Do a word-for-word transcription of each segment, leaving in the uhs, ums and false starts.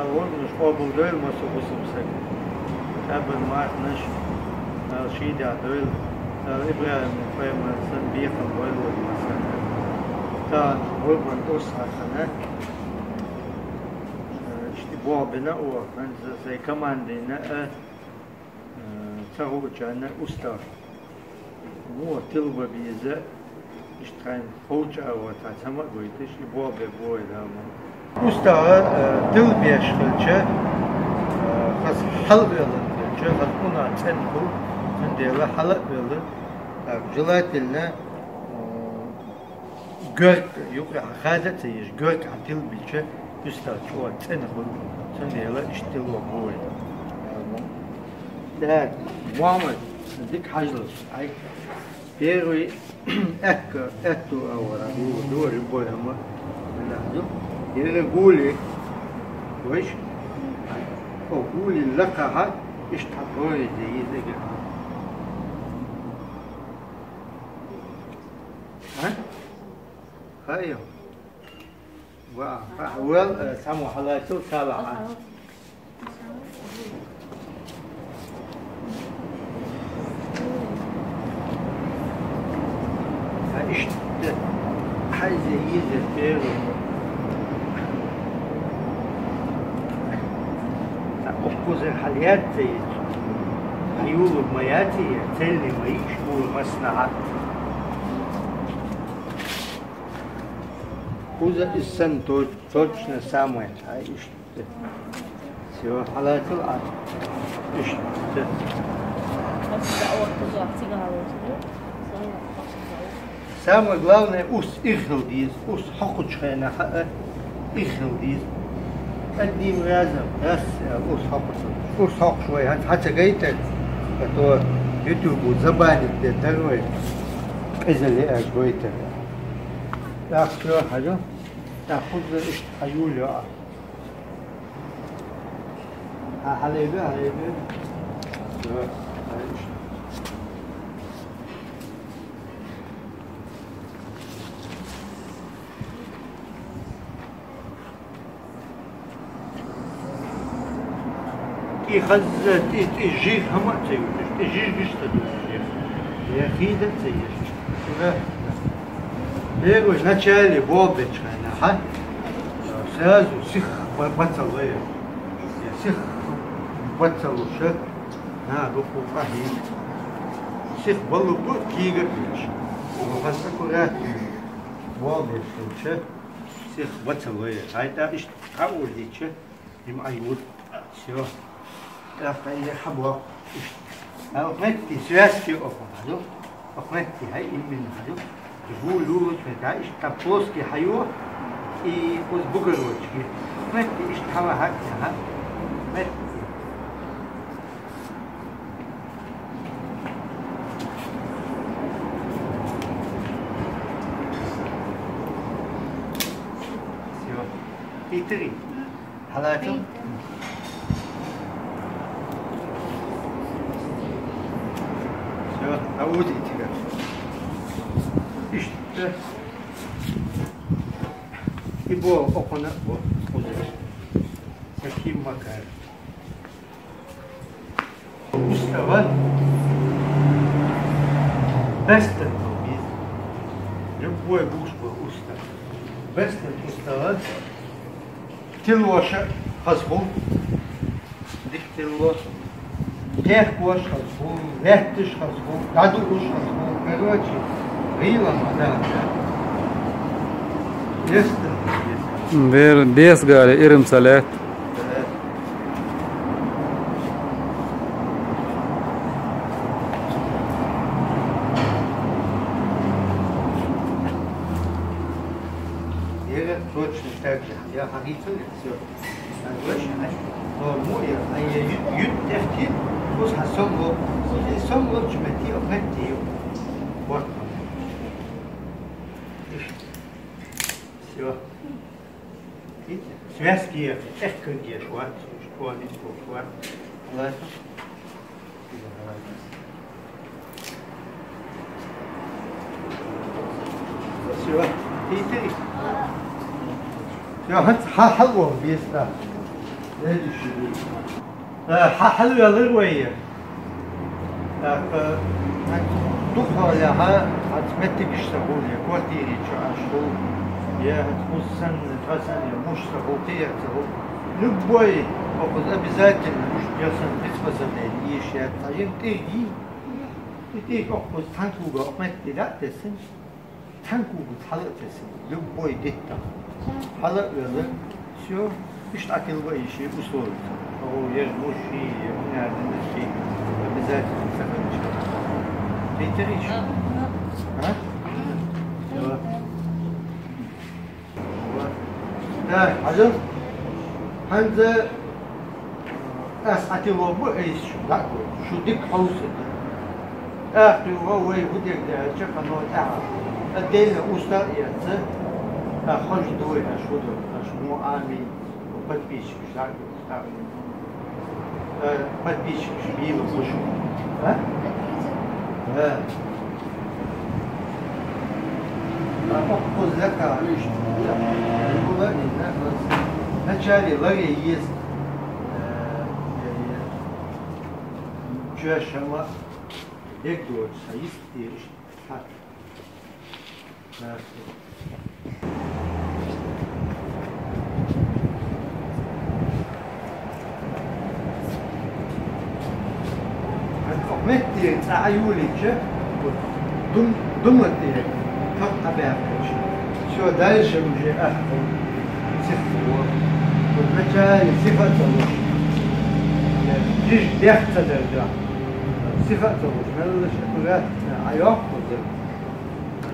Органаш къобалдойла массо а бусалба саг. Къаьбан марханаш Дала шийдахь дойла, Дала ИбрахӀим-пайхамар санна бекхам бойла вай массанна а. Тахана Къурбан урс хьаьхкина, иштта болх бина а оха, хӀанз сайн командина а, Э, ца хуучарна устагӀа муха тила бан беза, иштта хьайна ховча а ватахь, цхьа ма а гойташ, и болх бе бой Дала ма. УстагӀа, э, тила беш хилча, э, хаза хьала а велла хилча, хаза унахцӀена хуьлу, цундела хьала а велла, так, желательно, э, Гоьрта юкъе хьан хада а ца езаш, гоьрта хьан тила биллча, уьстагӀ чӀогӀа цӀена хуьлу, цундела иштта тило бу вай. Так, Мухьаммад, дика хьажалаш. Ай, первый аьтто, аьтто а вара, гула ду, любой хӀума, ду. Ерриг гули, вайш? О, гули лакхахьа, иштта хьан хӀоризе йиза гира. А? Хайо. Ва, ха, вел, э, цхьаммо хьалайцул салахьа. Ха, иштта хьайзе йиза первый. Ха, укхуза хьалъяьцца йиза. Хьаюлург ма яций, цельный ма йиш, ула маснахьа. Куза из санна то-, точно самое. Ай, иштта. Всё, хьалайцал а. Иштта. Самое главное, урс ирхила деза, урс хьокхучу хенахь а ирхила деза. Одним разом, раз, э, урс хьокхуш. Урс хьокхуш вай, хьан, хьан ца гайтар, а то YouTube забанить де дара вай. Къизале аш гойтар. Так, всё, хьажа. Так, куза иштта хьаюллу а. Хьа-, хьалайга, хьалайга. Всё, хьалайга. И хаза, и, и жих хӀама а ца юьтуш, и жижигаш ца дуьтуш, я хийда а ца еш. Ура. Первый начале болх бечу хенахь, сразу сих ба-, бацалла я. Я сих бацалуша, на, дукха къахьий. Сих баллу бу, кийга а беш. Хаза аккуратно болх беш хилча, сих бацалла я. Хьайта иштта хьа уллича, Им ай вуд. Всё. ТӀаккха и хьабо. Иштта. Охметти связки окху хьаду. Охметти хьай иммин хьаду. Гу лулу тхета иштта плоский хьайо. И уз бугорочки. Охметти иштта хьава хьакки хьа. Охметти. Всё. И три. Хьалайцал. Всё, а вот и тебя. Иштта. И бо, окхуна бо. Совсем макар. Устава бестан хила беза. Любой гуш бу устав. Бестан устава тилоша хаза хул. Дика тилло. Кехкош хаза хул, лаьтташ хаза хул, дӀадууш хаза хул. Короче, гӀийла ма дац. Бестан хила беза. Бер-, бес гали ирам ца лаьтта. Яра точно так же. Я хьагийцал, всё. Нормально, а? Нормально, а я ют, ют, тяхти, пусть хасом ло. Пусть хасом ло, чё ты, а, мать, ты. Вот. Всё. Видите? Связки, эх, как я шла, что они тут, шла. Ладно. Всё. Видите? Всё, хьал-, хьал-, хьал вон весь, да. Э, хьа-, хьалвелар вай. ТӀаккха дукха хьалха, хьаца меттигаш ца хул, е квартири чу Ӏаш хул, е хьаца хӀусанна, тха санна, е муш ца хул, кхы е ца хул. Любой, окхуза обязательно, муш я санна, приспособление, ийш я, цхьа жин тӀегӀи, и тӀегӀи окхуза цхьан куга, окх метте да тессан. Цхьан кугу хьала а тесса, любой диттах. Хьала а вела, всё, иштта Ӏатилба иши условия. О, еш муши, е хунядин ши, обязательно ца хилча. Тейтериш? А? Всё. Так, хьажал. ХӀанз Ас Ӏатилла бу айс шу, дӀа а гу, шу дика хьовса. ТӀаккха юха вай хӀу дерг даьлча, хӀано тӀехьа. Отдельно уста а эца, а хож дуй, аш хӀу ду, аш му амин, подписчик, дӀа а гу, дӀа а гу. Э, подписчик, била, слушай. А? Да. Вначале лаги есть. Э, чуяшама бегдор саист. Ахмед цӀа Ӏаюлича, дум-, думати, как обязательно. Всё, дальше уже ахмед. Сиф-, вот. Вот вначале сифа целуш. Жиж дехца дерда. Сифа целуш. Меллаш аккуратно, айох кузы.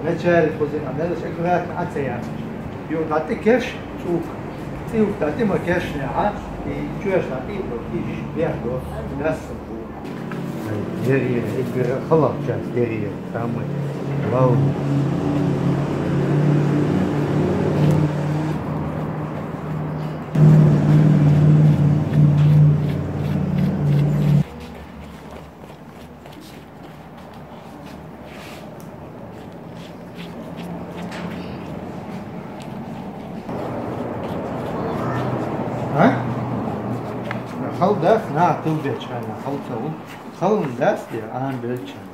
Вначале кузы, а меллаш аккуратно ацаян. Ю дати кеш, цук. Цук дати ма кеш не, а? И чуеш дати, вот, и жиж дехдо. Дас. Деревья, это халахча деревья, самый главный. А? Хал дас, на, тыл бечана, хал цаву. Хал дас, я, ан бечана.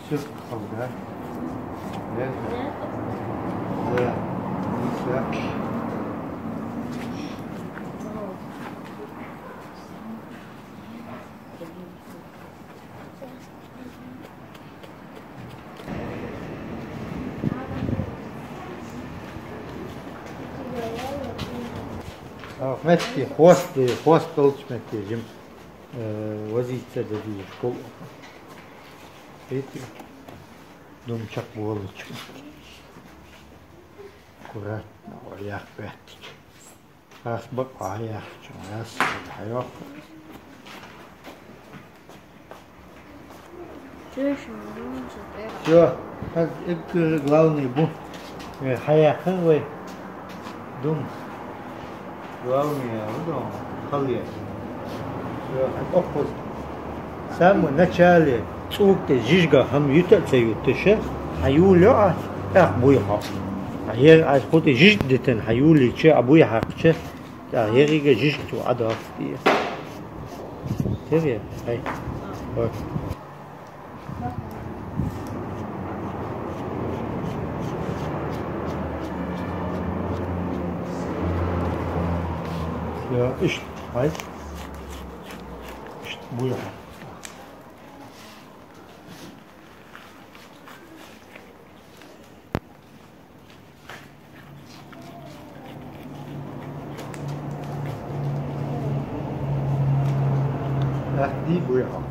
Всё, хал дас. Да. Да. Всё. А, метти, хвост, хвост толч метти, жим, э, возиться да дие школ. Видите? Думчак болочка. Аккуратно, ояк бэттич. Ас бакъа яхча, ас хайох. Всё, так, это главный бу. Э, хаяха вай. Дум. Главный, а, дум. Халия. Всё, так, охуз. Самый начале цӀук тӀе жижга хӀама юта а ца ютташа, хьаюлю а, тӀаккха буй хьо. А ер а хӀу тӀе жижг дитан хьаюлича, а буй хьакхча, тӀаккха ерига жижг цу Ӏадоцтий. Теве, хай. Вот. Всё, ишт, хай. Ишт, буй хьо. Ахди буйхьа.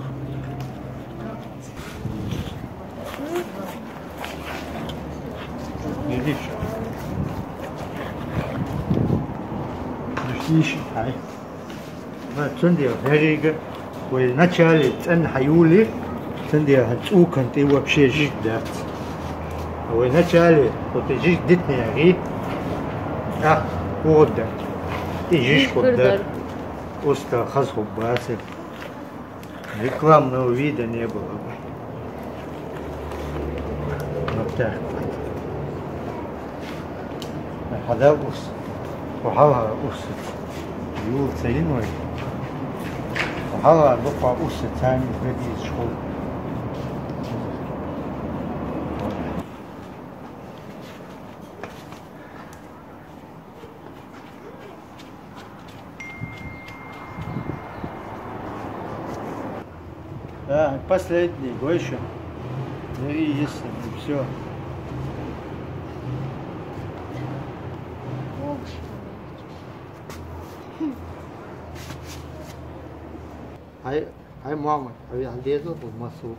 Видишь? Видишь, ай. Ва цундела хӀеррига вай начале цӀена хьаюле, цундела хьан цӀукан тӀе вообще жижиг дац. Вай начале, вот и жижиг дитнеяри, а, хӀу дар. И жижиг хӀу дар. Уста хаз хӀу басе. Рекламного вида не было бы. Вот так вот. Хьадал ус. Ухьал ус. Юлца йин вай. Хьала дукха уса царна бедис школ. Да, последний, больше. Бери, если, и все. Хай, хай, мама, а я лезу в массу.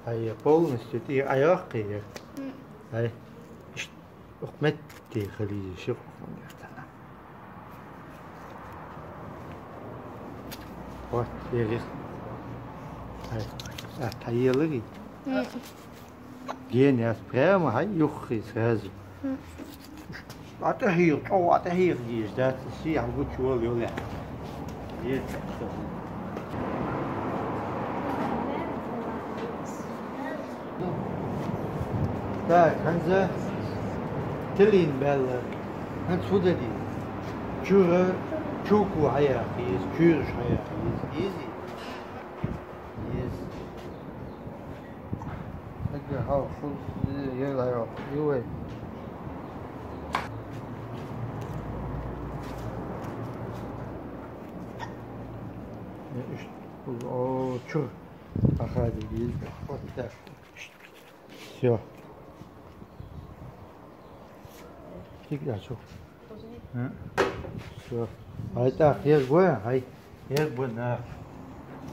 Хай, полностью, ты айрах кия. Хай, ш-, ухмет ты хали, ши. Вот, ерис. Хай, а, таелы. Ген яс прямо, хай, юххи сразу. Атахир, о, атахир, диш, да, си, а гучу вол, йола. Е, так, ханза, тилин белла. Ханз фудади. Чура, чуку хая, из, чурш хая, из, изи. Из. Ага, хау, фуз, ел хая, ювей. Иш, фуз, о, чур. Ахади, из. Вот так. Все. Кик, я чур. Всё. Ай, так, ер гуэ, ай, ер гуэ, на.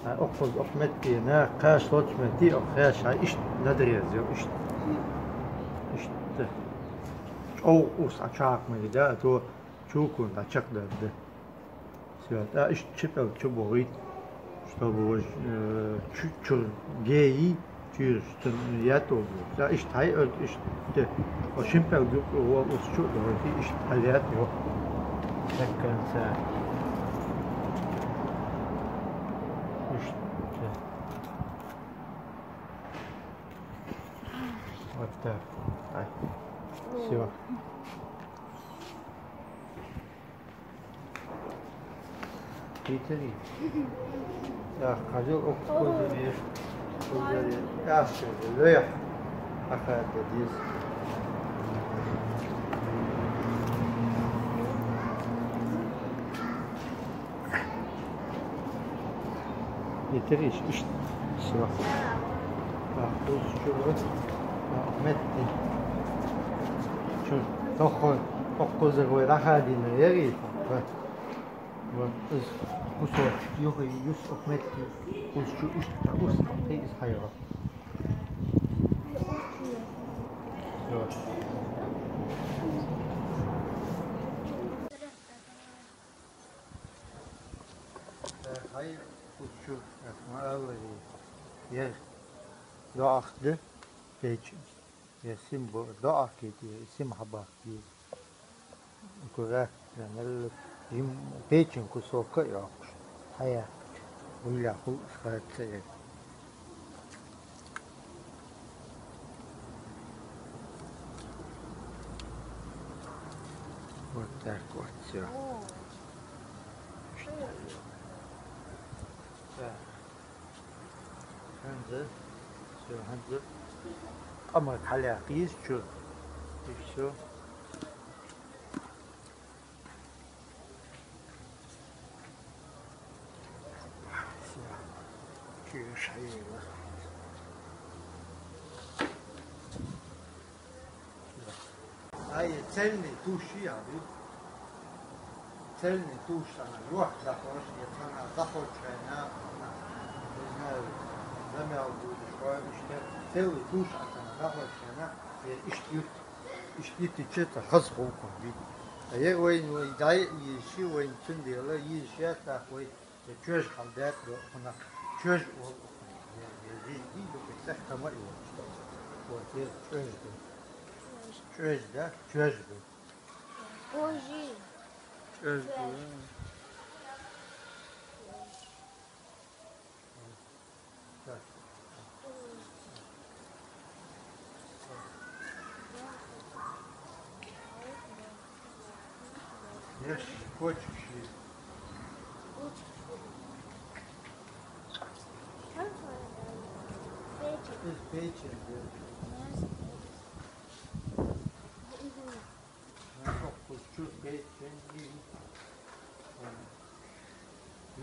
А, охуз, охметти, на, каш, лоч, метти, ох, каш, ай, ишт, надрез, ё, ишт. Ишт. О, ус, а чак мы, да, а то чукун, а чак, да, да. Всё, а ишт, чипел, чуборит. Чтобы уж, э, чу-, чур геи, чур, что я то был. Да, ишт хай, э, ишт, э, о, шимпел, ду, о, ус чу, да, ишт хай, я то. Так конца. Ишт, э. Вот так. Ай. Всё. Питери. Я хожу, ох, козырь, козырь. Я всё, лёх. Ахади, дис. Питери, иш, иш. Всё. Так, туз чугу. Так, метти. Чур. Тохо, тохо козырь, ахади, на, ери. Вот, из кусок, юхи, юс, охметти, кусчу, ус, та ус, ты из хайва. Вот. Э, хай, кусчу, э, маалли, ер, доахды, печень. Есим бу-, доа кити, есим хабар ки. Аккуратно, наллык. Им печень кусокка ёкш. Хая. Уйла хул схватка. Вот так вот всё. Так. Ханза. Всё, ханза. Ама каля киз чу. И всё. Всё. Чё шайла. Ай, цельный туши, а вы? Цельный туш, она, лёг захочешь, если она захочешь, она, она, не знаю, замял будешь, что ещё. Целый туш, она захочешь, она, э, ишти, ишти течет, а хаз холком, видишь. А я войн, войн, дай, ищи войн, цин дела, ищи, а так войн. Чуж халдет, хунак, чуж ол, я, я, я, я, я, так кама его. Вот, я чуж, да. Чуж, да, чуж, да. Божий. Чуж, да. Так. Почкаш. Из печень, да. Носок, кулчур, печень, и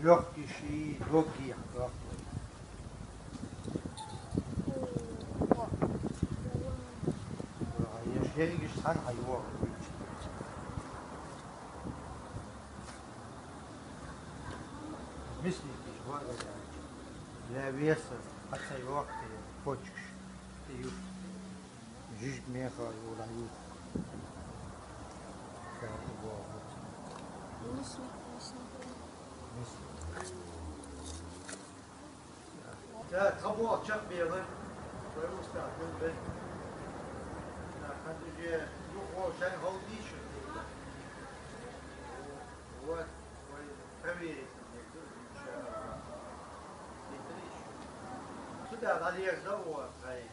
лёгкий ши, дог йихьа. Еш ерригаш цхьана хьайоагӀа. Миснигаш вара, для веса, хьа ца йоагӀа, почкаш, тӀаювхаш. Жижиг меха юла ю. Мисник, мисник. Мисник. Да, кабуа чак белый. Твой устав, ну, без. Да, хадуже, ну, о, шай, холоднейший. Вот, твой, проверить. Сюда, Валер, завод, хай.